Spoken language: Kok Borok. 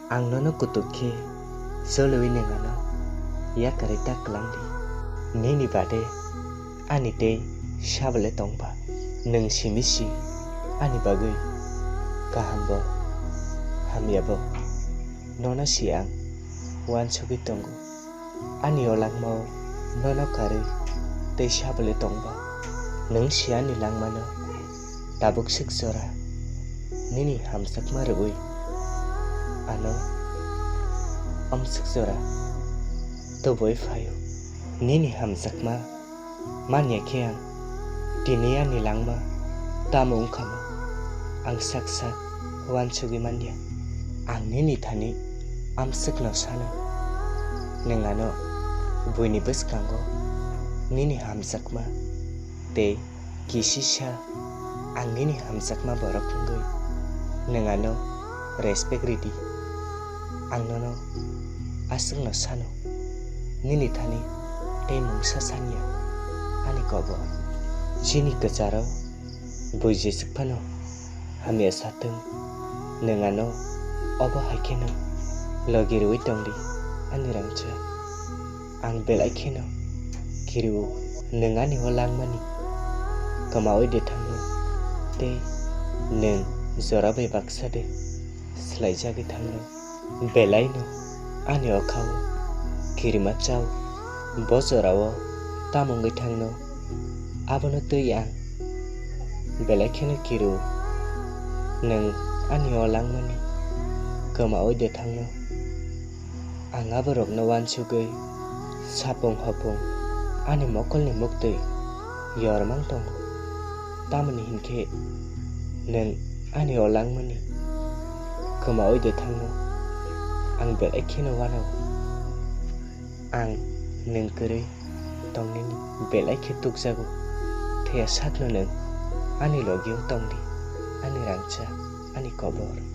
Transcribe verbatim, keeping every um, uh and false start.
Ang nono kutuk khe cholowi nwng ano yakarwi ta kwlangdi. Nini bade ani tei sabole tongba? Nwng simi si ani bagwi kahambo hamyabo nono si ang uansugwi tongo. Ani o langmao nono karwi tei sabole tongba? Nwng si ani langmano tabuk swk jora nini hamjakma rwui ano amswk jora tubui phaio. Nini hamjakma manya khe ang tini ani langma tamo wngkha mo? Ang sak sak uansugwi manya. Ang nini thani amswkno sano, nwng ano buini bwskango nini hamjakma tei kisisa ang nini hamjakma borok wngwi nwng ano respect ridi. Ang nono aswkno sano, nini thani tei mungsa sanya ani kobor. Chini kwcharo buijisuk phano hamya satwng, nwng ano obo hai kheno logi rwui tongdi ani rangchak. Ang belai kheno kiriwo nwng ani o langmani kwmawi de thangno tei nwng jora bai baksa de swlaijagwi thangno. Belaino ani o khao kirima chao bo jorao tamo wngwi thangno, abono twi ang belai kheno kiriwo nwng ani o langmani kwmawi de thangno. Ang aborokno uansugwi sapung hopung ani mokolni muktwi yormang tongo, tamoni hinkhe nwng ani o langmani kwmawi de thangno ang belai kheno uanao. Ang nwng kwrwi tongnini belai khe tukjago, phiya sakno nwng ani logio tongdi, ani rangchak, ani kobor.